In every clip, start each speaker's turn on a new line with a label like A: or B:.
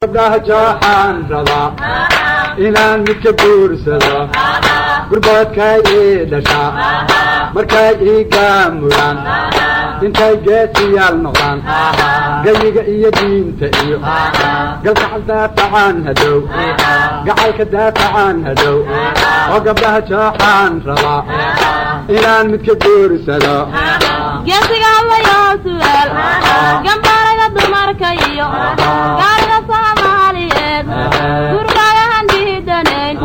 A: Gabdhaha jooxaan rabaa inaan midka guursado, gurboodkay ii dhashaa markay ii gaamuraan, intay geesiyaal noqdaan, gayiga iyo diinta iyo galkacal daafacaan hadow, gacalka daafacaan hadow. Oo gabdhaha jooxaan rabaa inaan midka guursado.
B: Geesiga hadlayo su'aal gambaaraga dumarka iyo gaariga Soomaaliyeed, gurmagahan diidanayn.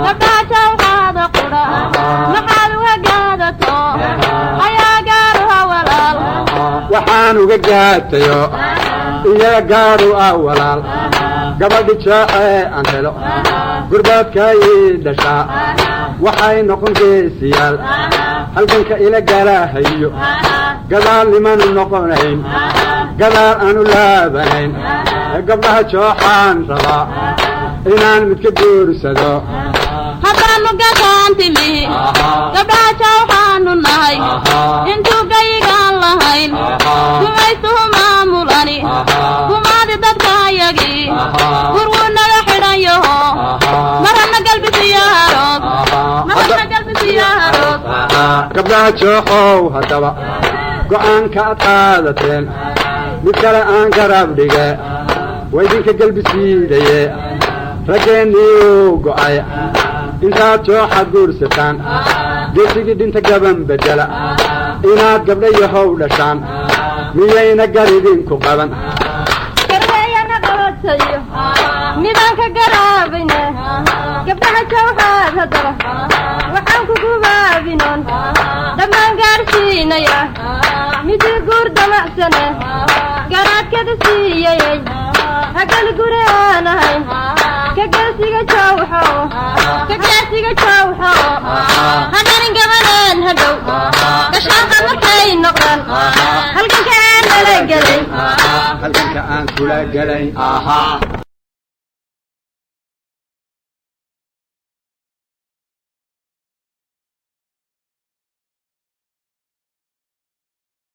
B: Gabdhaha jawxaada qudha maxaad uga gaadato ayaa gaaruha walaal?
A: Waxaan uga gaatayo iyaga gaaru ah walaal, gabadhi jooxee aan helo gurboodka ii dhashaa waxay noqon geesiyaal, halganka ila galahayo, gadaal nimanu noqonayn, gadaal aanu laabanayn. Ee gabdhaha jooxaan rabaa inaan midka guursado.
B: Haddaanu gashaantimi gabdhaha jawxaanu nahay, intuu gayigaan lahayn gumaystuhu maamulani, gumaadi dadkaayagii gurwuu naga xidhan yaho, marana galbisiyo haroog, marana galbisiyo haroog.
A: Gabdhaha jooxow, haddaba go'aanka aad qaadateen mid kale aan garab dhige, waydinka gelbisiidaye raggeennii uu go'ay. Intaad jooxaad guursataan, geesigii dhinta gaban bedela, inaad gabdha yahow dhashaan miyayna gar idinku qaban?
B: Garweeyana qabatayo midaan ka garaabayne. Gabdhaha jawxaad, haddaba waxaan ku gubaabinoon dhammaan gaadhsiinaya midii guur damacsane garaadkada siiyayey, hagal guri aan ahayn ka geesiga jawxo, ka geesiga jawxo, hadhanin gabaneen hadhow gashaanqa markay noqdaan, halganka aan nala gelay,
A: halganka aan kula gelay.